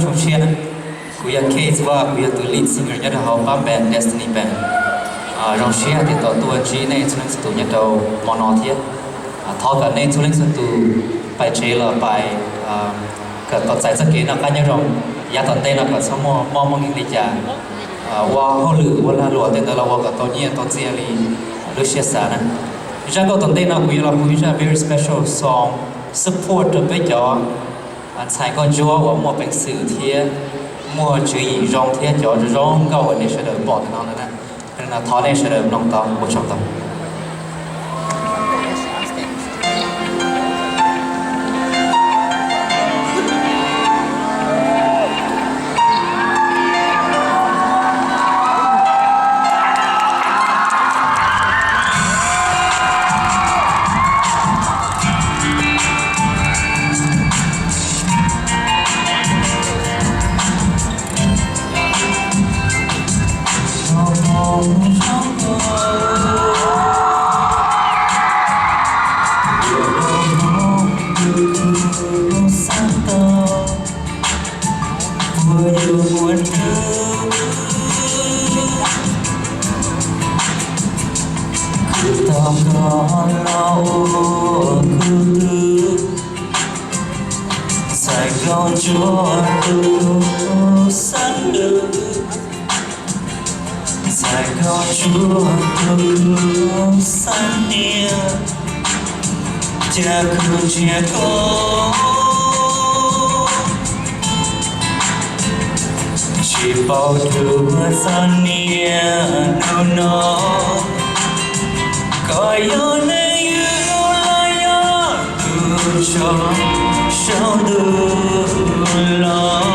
Zoo siab, kuv yog Case Vaj, kuv yog tus lead singer nyob rau hauv pab band Destiny Band. Zoo siab hais tias tau tuaj ntsib nej txhua leej txhua tus nyob rau hmo no thiab. Thov kom nej txhua leej txhua tus pais tsev los pais kom tau txais txoj kev noj qab nyob zoo, yav tom ntej no kom txhob muaj mob muaj nkeeg li cas, ua hauj lwm ua lag luam tej ntawd los ua kom tau nyiaj tau txiaj li lub siab xav na. Zaj nkauj tom ntej no kuv yuav los hu ib zaj very special song support rau peb cov ntxhais nkauj ntsuab uas muaj peev xwm thiab muaj tswv yim zoo thiab cov zoo nkauj uas nej sawv daws pom ntawm no na. Thov nej sawv daws mloog tau, ua tsaug ntau. Kuv tau koj los ua kuv tug, txais nkauj ntsuab tus xab lwm, txais nkauj ntsuab tus xab niam, cas kuv ntsia koj tsis paub dua txoj niam hnub no, koj yog neeg ywg los yog tus tso saum ntuj los.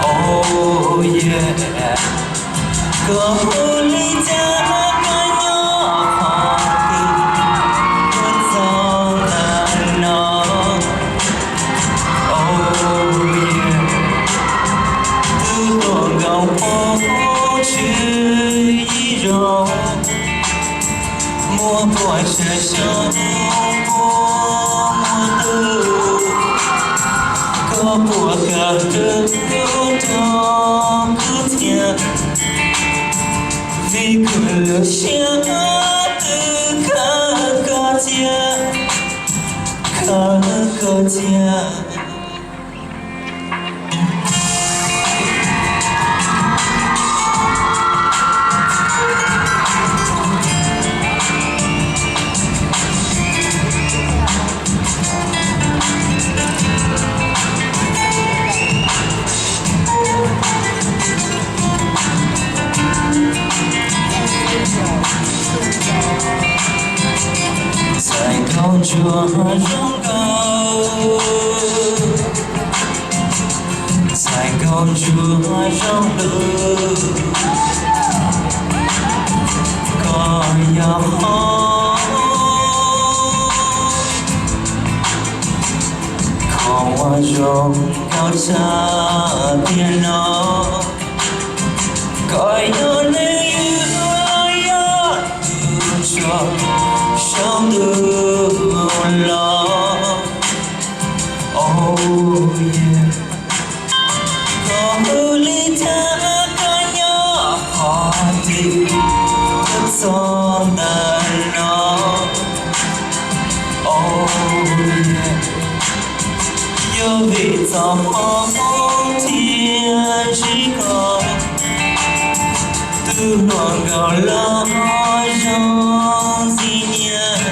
Oh yeah, koj hu li cas koj nyob qhov twg tuaj txog ntawm no. Oh yeah, tus hluas nkauj phooj ywg yim zoo, muaj puas tsav xyoo puas muaj ntuj, koj puas kam hlub rau kuv thiab, vim kuv lub siab twb khawb koj thiab, khawb koj thiab. Txais nkauj ntsuab zoo nkauj, txais nkauj ntsuab zoo lug, koj yog qhov kho uas zoo nkauj tshaj tiam no. Koj yog neeg ywg los yog tus tso saum ntuj los. Oh yeah, koj hu li cas koj nyob qhov twg tuaj txog ntawm no. Oh yeah, yog vim txoj hmoov thiaj ntsib koj, tus hluas nkauj los zoo ntxim nyiam,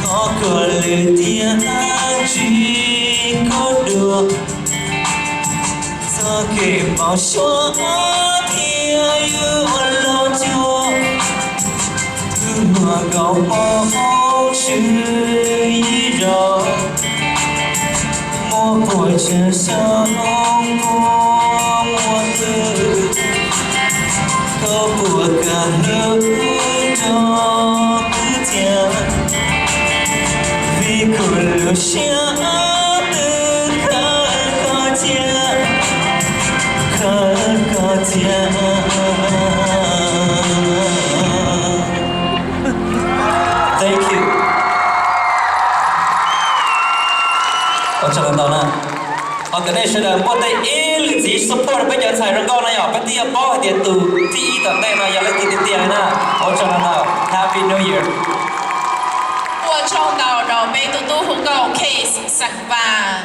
thov koj lwm tiam ntsib koj dua, txoj kev npau suav thiaj yuav los cuag. Tus hluas nkauj phooj ywg yim zoo, muaj puas tsav xyoo puas muaj ntuj, koj puas kam hlub rau kuv thiab, vim kuv lub siab twb khawb koj thiab, khawb koj thiab. Thank you. Ua tsaug ntau na. Thov kom nej sawv daws muab tej ib lwm txiv support peb cov ntxhais zoo nkauj no yom, peb thiaj yuav paub hais tias tus thib ib tom ntej no yog leej twg tiag tiag li na. Ua tsaug ntau ntau, Happy New Year. Ua tsaug ntau rau peb tus tub hu nkauj Case Xeem Vaj.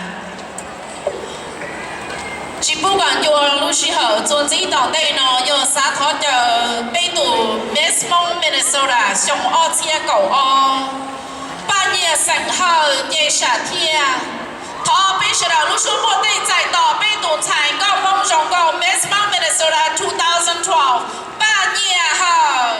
Tsis pub kom ncua lub sij hawm txuas ntxiv tom ntej no, yog xav thov caw peb tus Miss Hmoob Minnesota xyoo ob txhiab kaum ob, Paj Nyiaj Xeem Hawj nce sam thiaj. Thov peb sawv daws lub suab muaj tej txais tos peb tus ntxhais nkauj Hmoob zoo nkauj Miss Hmoob Minnesota two thousand twelve, Paj Nyiaj Hawj.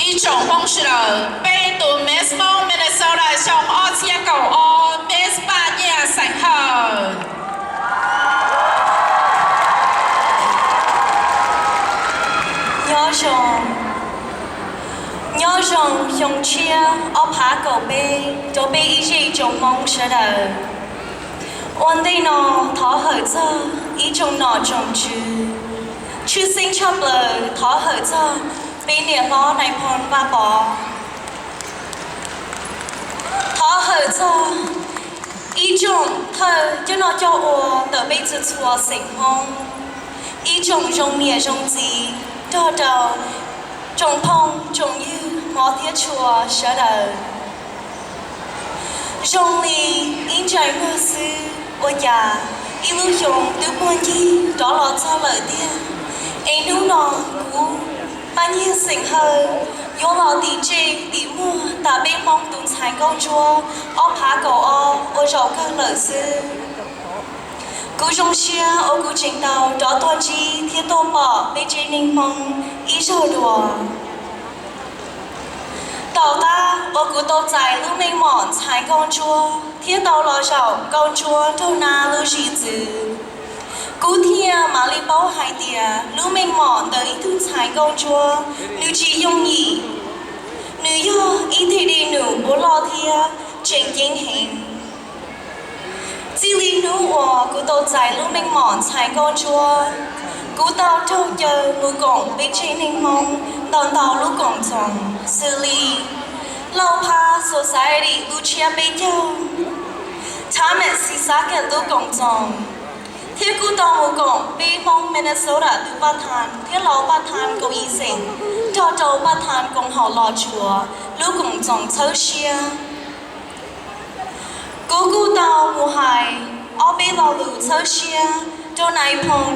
Ib tsoom Hmoob sawv daws, peb tus Miss Hmoob Minnesota xyoo ob txhiab kaum ob, Miss Paj Nyiaj Xeem Hawj. Nyob zoo, nyob zoo xyoo tshiab ob phav kaum peb rau peb ib zej tsoom Hmoob sawv daws. Ua ntej no thov hawm txog ib tsoom nom tsoom tswv, tshwj xeeb tshaj plaws thov hawm txog peb niam hlob Nais Phoo Vaj Pov. Thov hawm txog ib tsoom thawj coj noj coj ua ntawm peb txhua txhua xeem Hmoob, ib tsoom zoo niam zoo txiv nrog rau tsoom phooj tsoom ywg hmov thiab tshua sawv daws. Zoo li ib ntsais muag xwb ua cas ib lub xyoo twb puag ncig rov los txog lawm tiag. Es hnub no kuv Paj Nyiaj Xeem Hawj yuav los tim tsej tim muag tas peb Hmoob tus ntxhais nkauj ntsuab ob phav kaum ob ua zaum kawg lawm xwb. Kuv zoo siab uas kuv tseem tau rov tuaj ntsib thiab tuaj pom peb tsev neeg Hmoob ib zaug dua. Tom qab uas Kuv tau txais lub meej mom ntxhais nkauj ntsuab thiab tau los zaum nkauj ntsuab nrog Nab lub zim txwv. Kuv thiaj mam li paub hais tias lub meej mom ntawm ib tug ntxhais nkauj ntsuab nws tsis yooj yim. Nws yog ib teg dej num uas loj thiab tseem ceeb heev. Txij li hnub uas kuv tau txais lub meej mom ntxhais nkauj ntsuab, kuv tau raug caw mus koom peb tsev neeg Hmoob ntau ntau lub koom txoos xws li Lauj Phab Society lub tshiab peb caug, Thomas Sisaka lub koom txoos, thiab kuj tau mus koom peb Hmoob Minnesota tus paj thas thiab laus paj thas koom yim xeem nrog rau paj thas koom haum Los Tsuas lub koom txoos txhawb siab. Kuv kuj tau mus hais ob peb lo lus txhawb siab rau nais phoo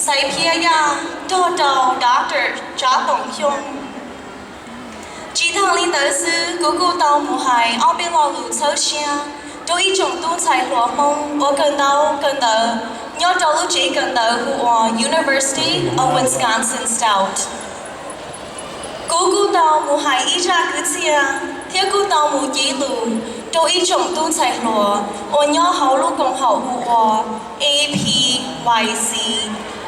Xaiv Phiab Yaj nrog rau Doctor Tsav Toom Xyooj. Tsis tag li ntawd xwb, kuv kuj tau mus hais ob peb lo lus txhawb siab rau ib tsoom tub ntxhais hluas Hmoob uas kawm ntaub kawm ntawv nyob rau lub tsev kawm ntawv hu ua University of Wisconsin Stout. Kuv kuj tau mus hais ib zaj kwv txhiaj thiab kuj tau mus cev lus rau ib tsoom tub ntxhais hluas uas nyob hauv lub koom haum hu ua A P Y C,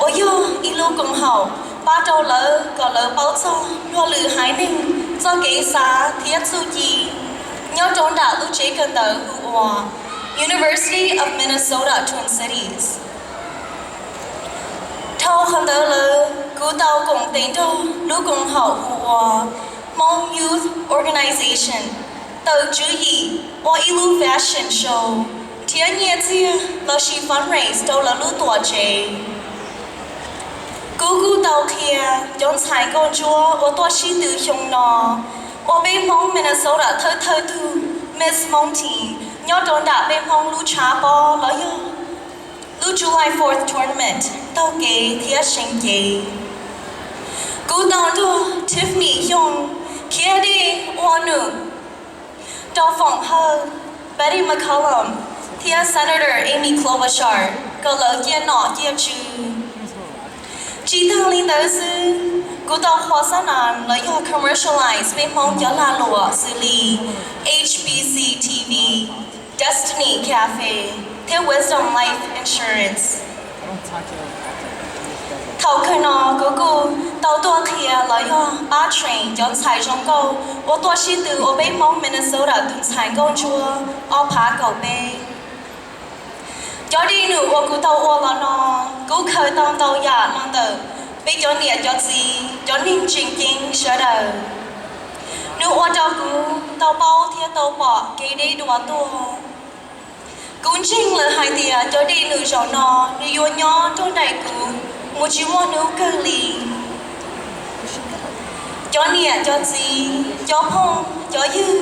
uas yog ib lub koom haum pab rau lawv kom lawv paub txog luag lwm haiv neeg txoj kev xav thiab txuj ci nyob rau nram lub tsev kawm ntawv hu ua University of Minnesota Twin Cities. Dhau qhov ntawd lawm, kuv tau koom tes nrog lub koom haum hu ua Hmong Youth Organization tawm tswv yim ua ib lub fashion show nrhiav nyiaj txiag los sis fundraise rau lawv lub tuam tsev. Kuv kuj tau qhia cov ntxhais nkauj ntsuab uas tuaj sib tw xyoo no ua peb Hmoob Minnesota thawj thawj tug Miss Hmoob Teen nyob rau nram peb Hmoob lub tshav pob los yog lub July Fourth Tournament taug kev thiab seev cev. Kuv tau nrog Tiffany Xyooj khiav dej ua num rau Foom Hawj, Betty McCollum thiab Senator Amy Klobuchar kom lawv ciaj nom ciaj tswv. Tsis tag li ntawd xwb, kuv tau qhua xab nas los yog commercialize peb Hmoob cov lag luam xws li H B C T V, Destiny Cafe thiab Wisdom Life Insurance. Thaum kawg no kuv kuj tau tuaj qhia los yog pab train cov ntxhais zoo nkauj uas tuaj sib tw ua peb Hmoob Minnesota tus ntxhais nkauj ntsuab ob phav kaum peb. Cov dej num uas kuv tau ua los no, kuv khaws tau ntau yam los ntawm peb cov niam cov txiv cov neeg tseem ceeb sawv daws. Nws ua rau kuv tau paub thiab tau pom kev deb dua tuaj. Kuv ntseeg lawm hais tias cov dej num zaum no nws yuav nyob nrog nraim kuv mus tsis muaj hnub kawg li. Cov niam cov txiv, cov phooj cov ywg,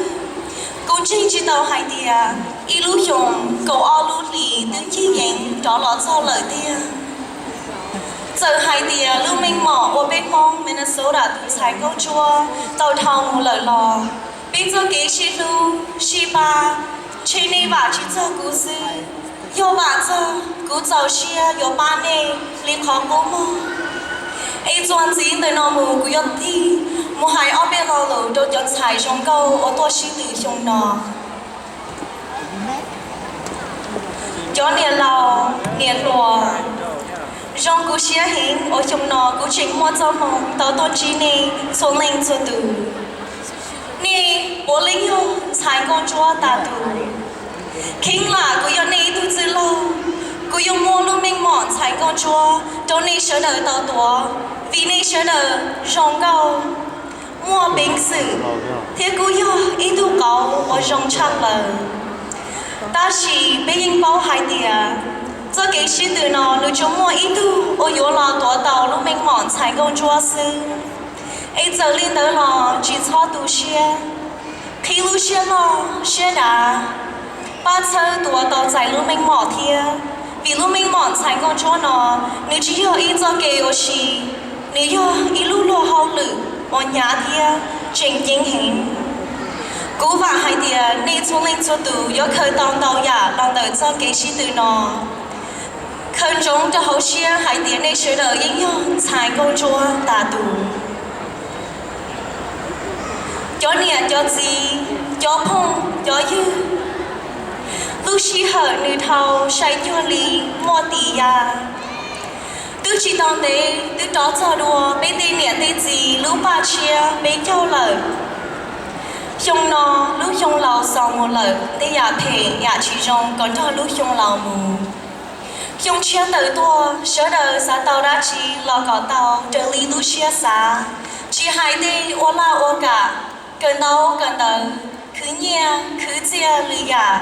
kuv ntseeg tsis tau hais tias ib lub xyoos kaum ob lub hlis twb ncig yees rov los txog lawm tiag. Txawm hais tias lub meej mom uas peb Hmoob Minnesota tus ntxhais nkauj ntsuab tau dhau mus lawm los, peb txoj kev sib hlub sib pab, ntshe nej vam tsis txog kuv xwb, yog vam txog kuv txaus siab yuav pab nej li qhov qub mog. Es txuas ntxiv ntawm no mus kuv yuav tig mus hais ob peb lo lus rau cov ntxhais zoo nkauj uas tuaj sib tw xyoo no. Cov niam laus niam hluas, zoo kuv siab heev uas xyoo no kuv tseem muaj txoj hmoo tau tuaj ntsib nej txhua leej txhua tus. Nej puav leej yog ntxhais nkauj ntsuab tas tus. Kheev lam kuv yog nej ib tug txwj laug, kuv yuav muab lub meej mom ntxhais nkauj ntsuab rau nej sawv daws tau tuav, vim nej sawv daws zoo nkauj, muaj peev xwm, thiab kuj yog ib tug qauv uas zoo tshaj plaws. Tab sis peb yeej paub hais tias txoj kev sib tw no nws tsuas muaj ib tug uas yuav los tuav tau lub meej mom ntxhais nkauj ntsuab xwb. Es txawm li ntawd los tsis txhob tu siab, qhib lub siab loj siab dav, pab txhawb tuav tau txais lub meej mom thiab. Vim lub meej mom ntxhais nkauj ntsuab no, nws tsis yog ib txoj kev ua si, nws yog ib lub luag hauj lwm uas hnyav thiab tseem ceeb heev. Kuv vam hais tias nej txhua leej txhua tus yuav khaws tau ntau yam los ntawm txoj kev sib tw no. Khaws ntsoov rau hauv siab hais tias nej sawv daws yeej yog ntxhais nkauj ntsuab tas tus. Cov niam cov txiv, Cov phooj cov ywg, lub sij hawm nws dhau sai cuag li muaj tim yas. Twb tsis tau ntev twb rov txog dua peb tej niam tej txiv lub paj tshiab peb caug lawm. Xyoo no lub xyoo laus xaus mus lawm, tej yam phem yam tsis zoo kom nrog lub xyoo laus mus. Xyoo tshiab tawm tuaj, sawv daws xav tau dab tsi los kom tau raws li lub siab xav, tsis hais tej ua laj ua kam, kawm ntaub kawm ntawv, khwv nyiaj khwv txiaj lwm yam.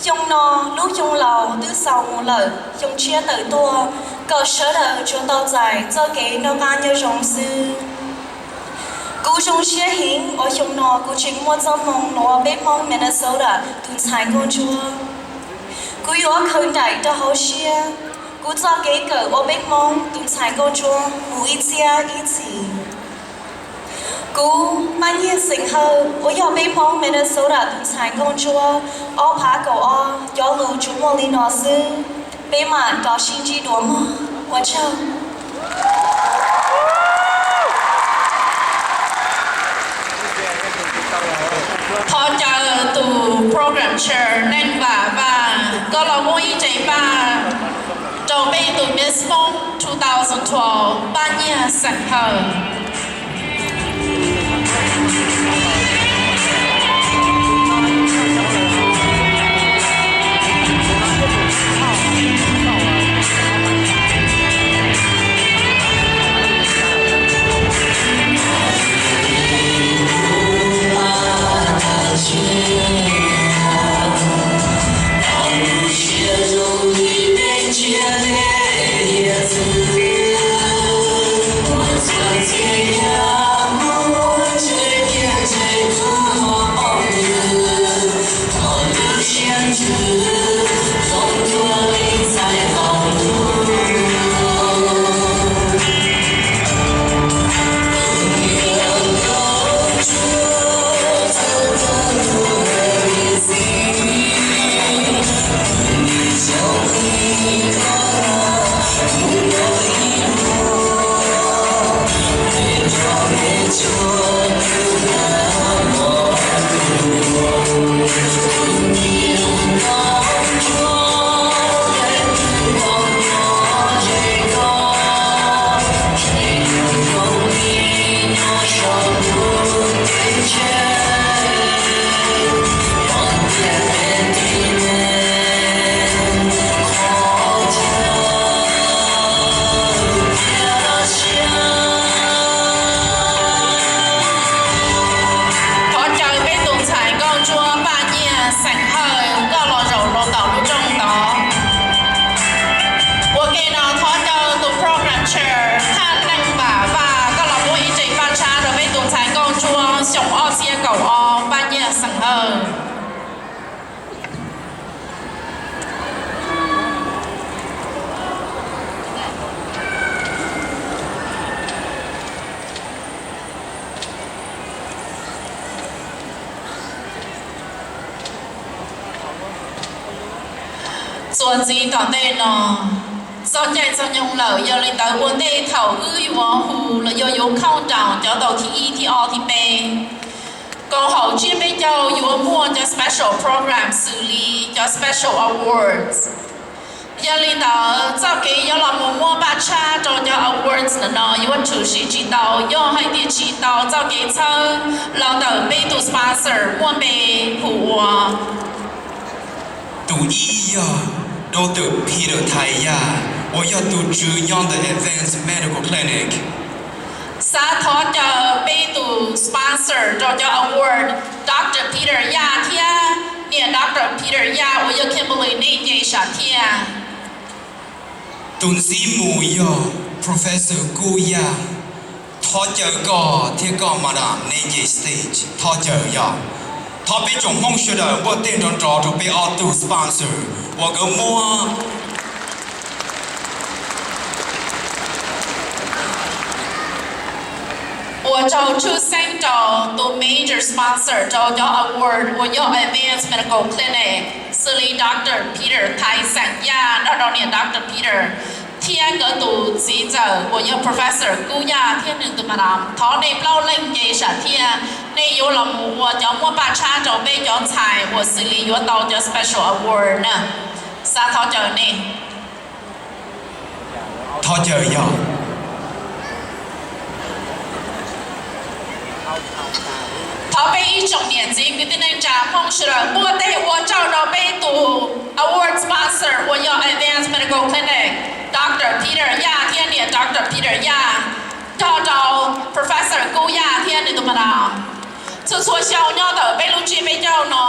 Xyoo no lub xyoo laus twb xaus mus lawm, xyoo tshiab tawm tuaj, kom sawv daws tsuas tau txais txoj kev noj qab nyob zoo xwb. Kuv zoo siab heev uas xyoo no kuv tseem muaj txoj hmoo los ua peb Hmoob Minnesota tus ntxhais nkauj ntsuab. Kuv yuav khaws nraim rau hauv siab kuv txoj kev kawm ua peb Hmoob tus ntxhais nkauj ntsuab mus ib txhiab ib txhis. Kuv, Paj Nyiaj xeem Hawj, uas yog peb Hmoob Minnesota tus ntxhais nkauj ntsuab ob phav kaum ob, cov lus tsuas muaj li no xwb. Peb mam rov sib ntsib dua mog, ua tsaug. Thov caw tus Program Chair Neej Vam Vaj koj los muab ib rev paj rau peb tus Miss Hmoob two thousand twelve, Paj Nyiaj xeem Hawj. Thov caw peb tus ntxhais nkauj ntsuab Paj Nyiaj xeem Hawj koj los zaum rau tom lub rooj tod. Ua ke no thov caw tus Program Chair Thaj Neej Vam Vaj koj los muab ib rev paj tshab rau peb tus ntxhais nkauj ntsuab xyoo ob txhiab kaum ob Paj Nyiaj xeem Hawj. Txuas ntxiv tom ntej no, txog caij txog nyoog lawm, yog li ntawd ua ntej thaum wb yuav hu los yog yuav countdown cov tau thib ib thib ob thib peb, koom haum tsiab peb caug yuav muaj cov special program xws li cov special awards. Yog li ntawd txoj kev yuav los mus muab paj tshab rau cov awards ntawm no yuav tshwm sim tsis tau yog hais tias tsis tau txoj kev txhawb los ntawm peb tus sponsor muaj npe hu ua. Tus ib yog Doctor Peter Thaiv Yaj uas yog tus tswv nyob ntawm Advanced Medical Clinic. Xav thov caw peb tus sponsor rau cov award, Doctor Peter Yaj thiab niam Doctor Peter Yaj uas yog Kimberly Neej Nce Sam Thiaj. Tus ntxiv mus yog Professor Kuj Yaj, thov caw koj thiab koj Madam Neej Nce Stage, thov caw yog. Thov peb tsoom Hmoob sawv daws npuaj tej nrov nrov rau peb ob tug sponsor uas nkawd muab ua tsaug tshwj xeeb rau tus major sponsor rau cov award uas yog Advanced Medical Clinic, xws li Doctor Peter Thaiv Xeem Yaj nrog rau niam Doctor Peter thiab nkawd tus txiv ntxawm uas yog Professor Kuj Yaj thiab nws tus Madam. Thov nej plaub leej nce sam thiaj. Peb yuav los mus ua cov muab paj tshab rau peb cov ntxhais uas xws li yuav tau cov special award na. Xav thov caw nej. Thov caw yog. Thov peb ib tsoom niam txiv kwv tij neej tsa Hmoob sawv daws npuaj tes ua tsaug rau peb tus award sponsor uas yog Advanced Medical Clinic, Doctor Peter Yaj thiab niam Doctor Peter Yaj, nrog rau Professor Kub Yaj thiab nws tus ma no. Txhua txhua xyoo nyob ntawm peb lub tsiab peb caug no,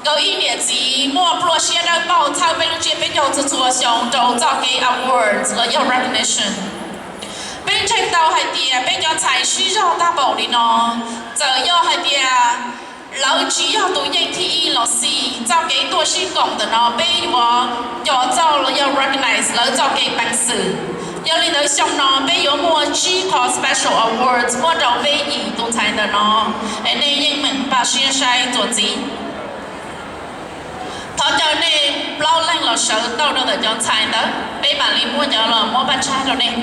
nkawd ib niam txiv muaj pluaj siab dawb paug txhawb peb lub tsiab peb caug txhua txhua xyoo rau txoj kev awards los yog recognition. Peb ntseeg tau hais tias peb cov ntxhais sib zog tag npaum li no, txawm yog hais tias lawv tsis yog tus yeej thib ib los xij, txoj kev tuaj sib koom ntawm no peb yuav nco txog los yog recognize lawv txoj kev peev xwm. Yog li ntawd xyoo no peb yuav muaj tsib qho special awards muab rau peb yim tus ntxhais ntawm no, es nej yeej meem npaj siab saib txuas ntxiv. Thov caw nej plaub leeg los sawv tauj rau ntawm cov ntxhais ntawd, peb mam li muab cov los muab paj tshab rau nej.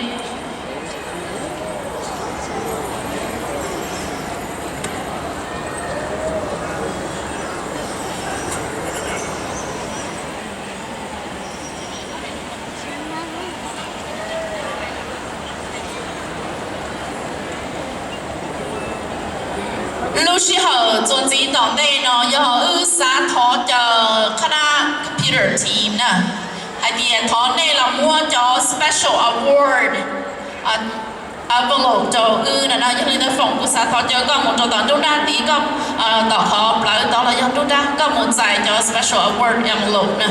Lub sij hawm txuas ntxiv tom ntej no yog wb xav thov caw qhab nab computer team na, hais tias thov nej los muab cov special award envelope rau wb na. Yog li ntawd Foom, kuv xav thov caw koj mus rau tom nruab nrab tid, koj tom qhov plawv tod los yog nruab nrab, koj mus txais cov special award envelope na.